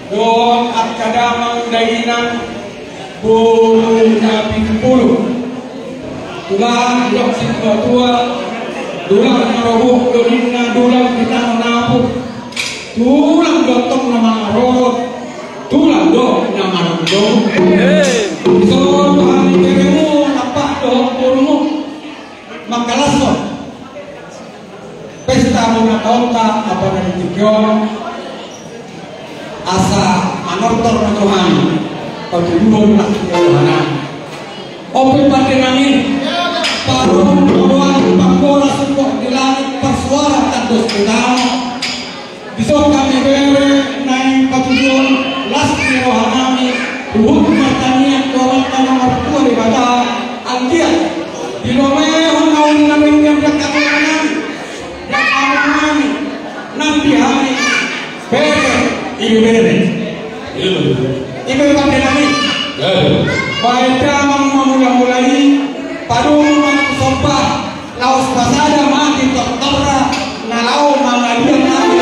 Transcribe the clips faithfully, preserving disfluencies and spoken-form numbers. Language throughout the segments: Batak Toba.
Dohot angka damang dainang, boru na pitu pulu. Tulang didok situa-tua, tulang na roboh do ninna, tulang di tano napu, tulang do tong na mangarorot, tulang do na manondong. Dison do hami beremu, anak dohot borumu, mangkalashon pesta bona taonta, apa na di tingki on, asa manortor ma tu hami patuduhon las ni rohanami. On pe pande nami, paruhut, paruhut panggola, sungkot di langit, parsuara tandos di tano. Dison hami bere naeng patuduhon las ni rohanami, huhut martangiang tu Amanta na martua Debata, anggiat dilomehon na uli na denggan di angka tulang nami, di angka amang nami, nang di hami bere, ibebere. Ibe pande nami. Baen damang ma mula-mula i, padomu ma somba, laos pasada ma tortorna, na laho mangaliat hami.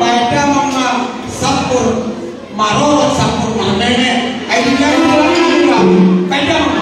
Baen damang ma sampur marorot, sampur marmeme. Ai di jari tulang nami ma. Baen damang.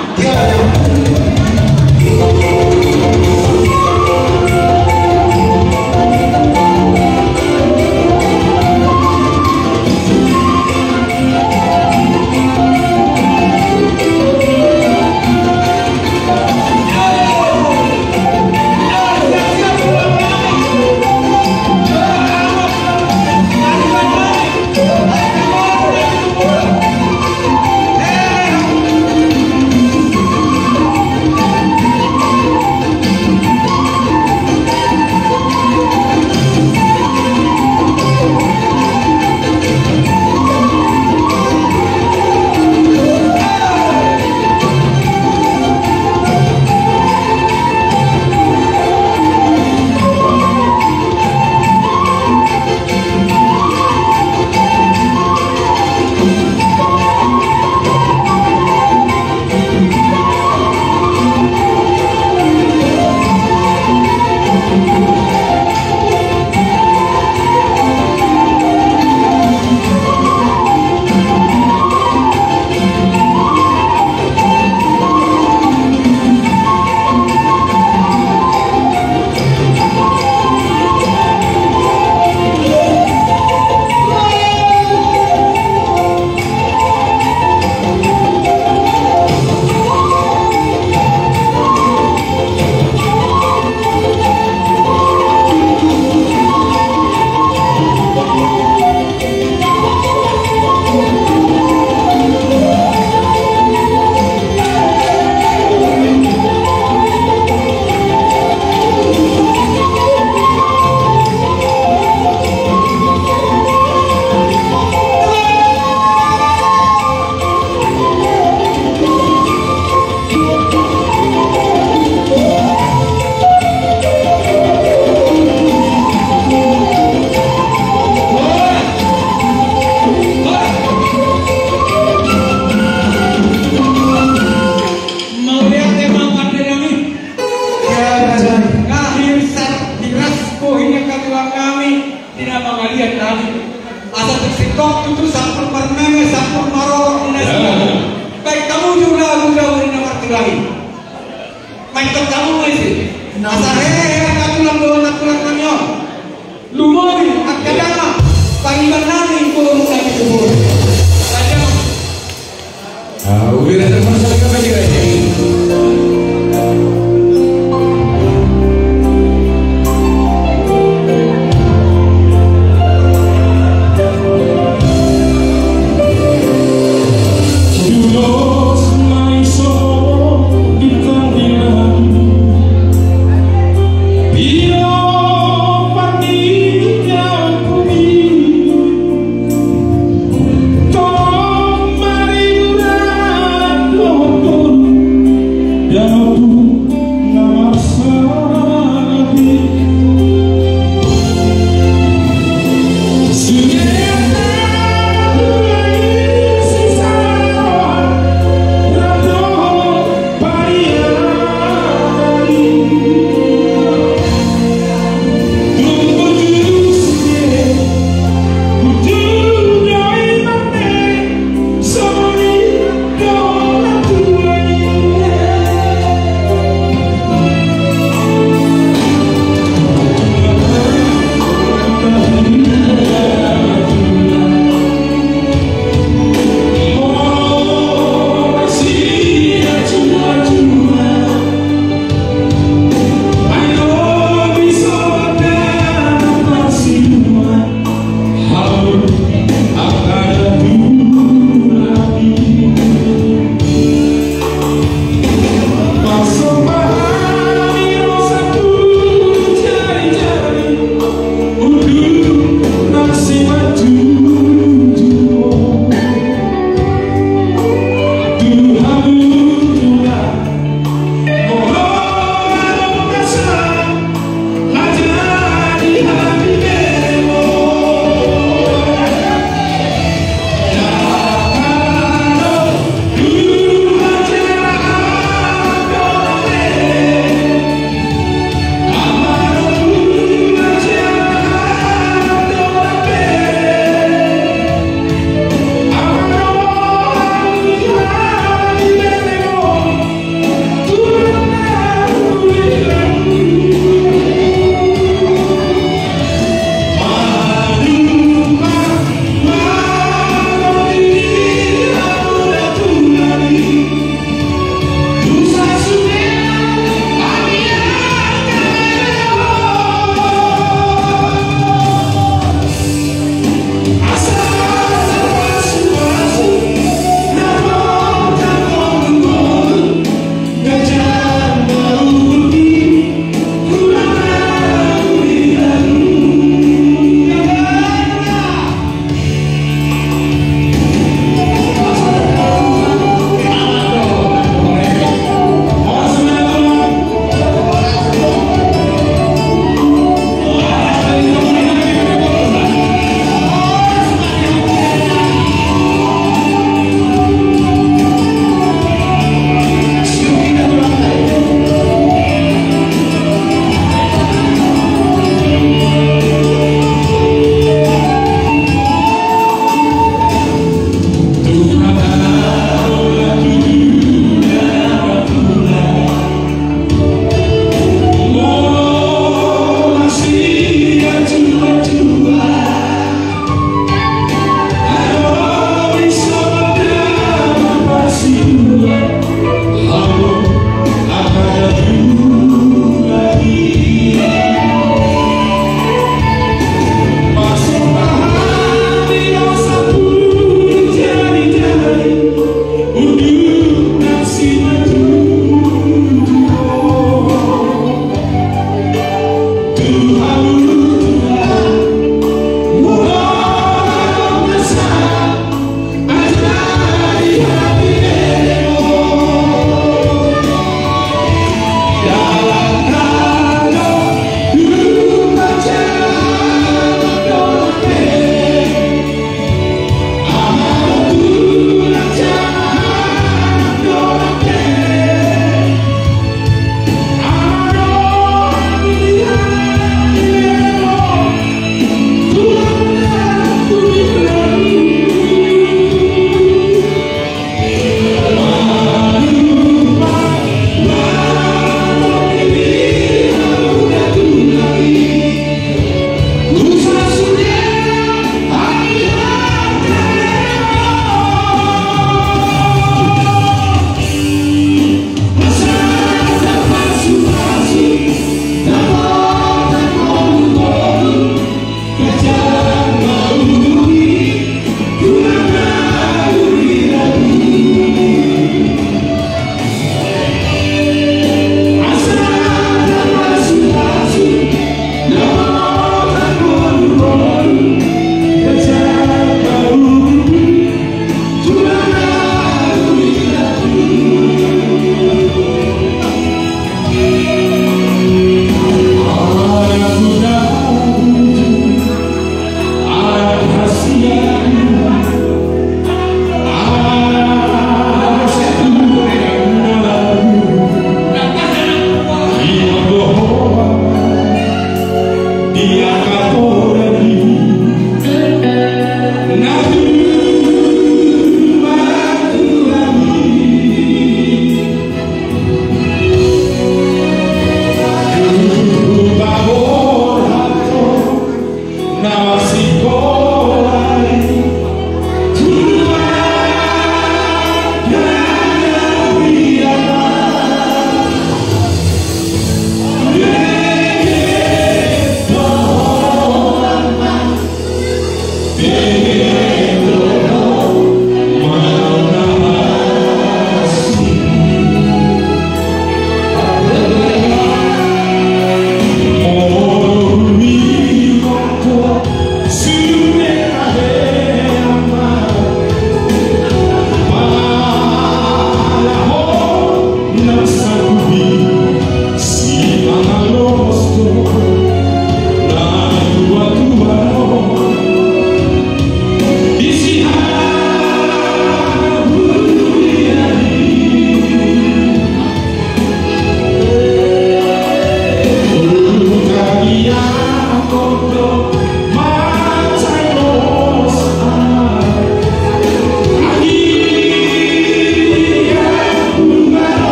Mauliate ma pande nami. Ia, raja. Nga hirsat hiras bohi ni angka tulang nami di na mangaliat nami. Asa tung singkop tutu sampur marmeme, sampur marorot ninna. Ia. Baen hamu jolo jabu-jabu ninna martulang i. Maen hamu ma isi. Asa hehe angka tulang dohot na tulang nami on. Lumobi angka damang, pangidoan nami boru na pitu pulu. Raja. Ah, udah, udah, udah, udah, udah, udah.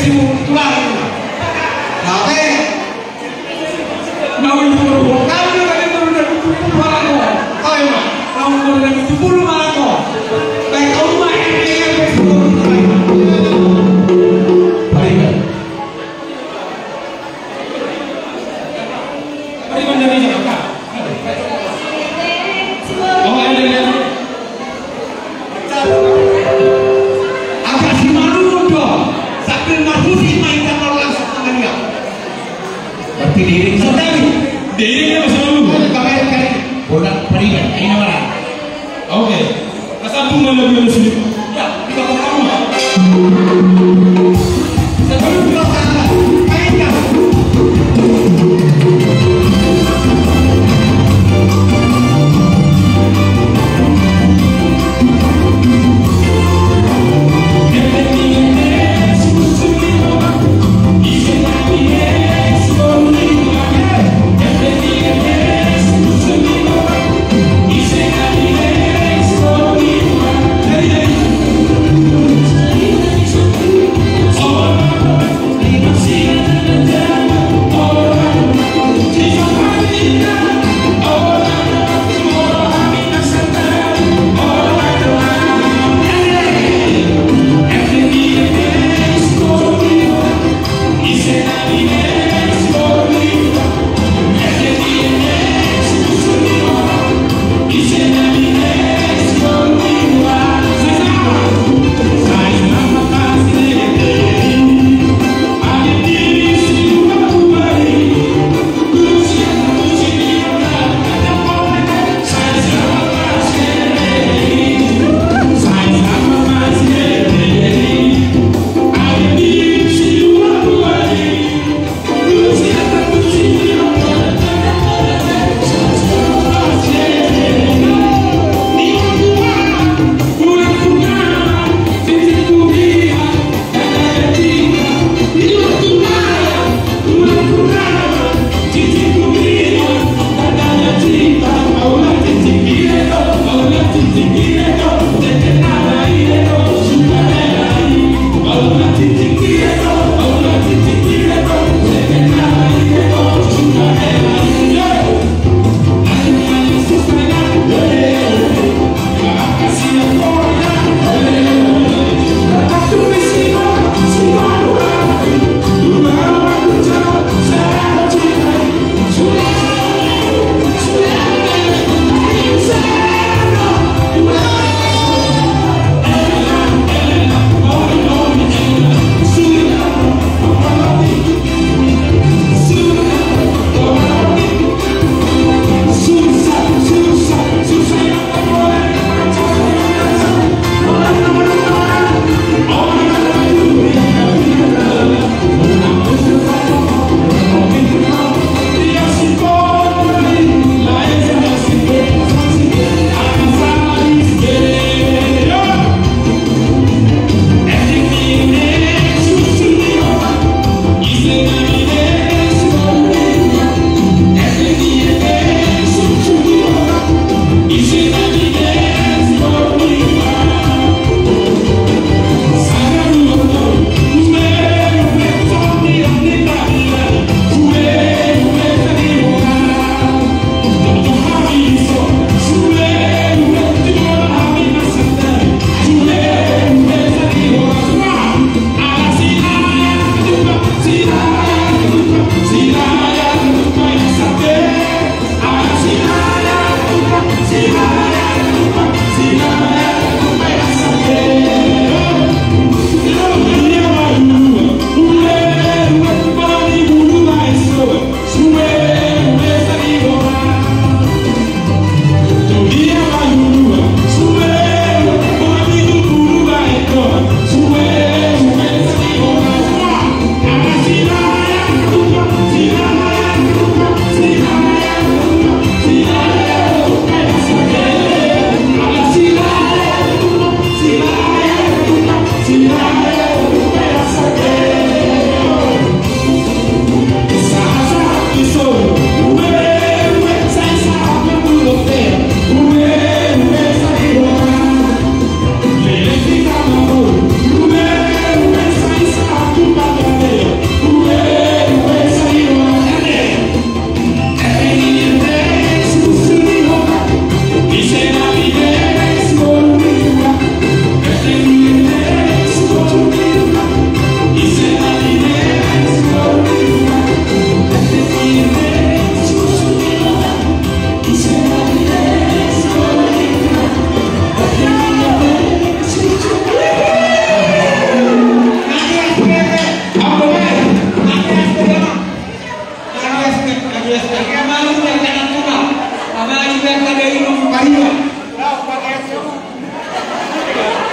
Tulang. Tapi, naung umur kami, kami umur dari tujuh puluh malang. Ayo, naung umur dari tujuh puluh malang. Baik, kau mah, yang, yang, yang, Pariban dari Jakarta. Oh, ada, ada. Agak si malu do. Sambil marhusi main sama langsung tangannya. Berarti diri. Sudah, diri dia masih malu. Pakai, pakai. Bola pariban, ini mana? Oke. Nasambung ma lagu na sude. Ya, kita pertama. Sebelum kita sana, mainkan.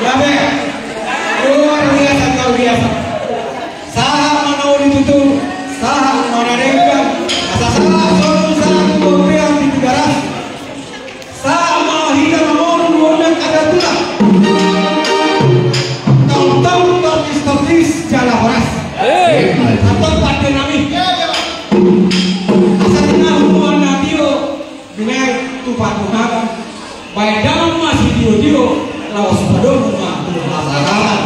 Gabe, luar biasa, luar biasa. Sahat ma na uli tutu, sahat ma na denggan. Asa sahat solu, sahat tu bontean di Tigaras. Sahat ma hita na moru nuaeng ada tulang. Tongtong tortis-tortis jala horas. Antong pande nami. Asa tinahu ma na tio. Nuaeng tu Patungalan, baen damang ma sitio-tio, laos padomu ma tu halahalan.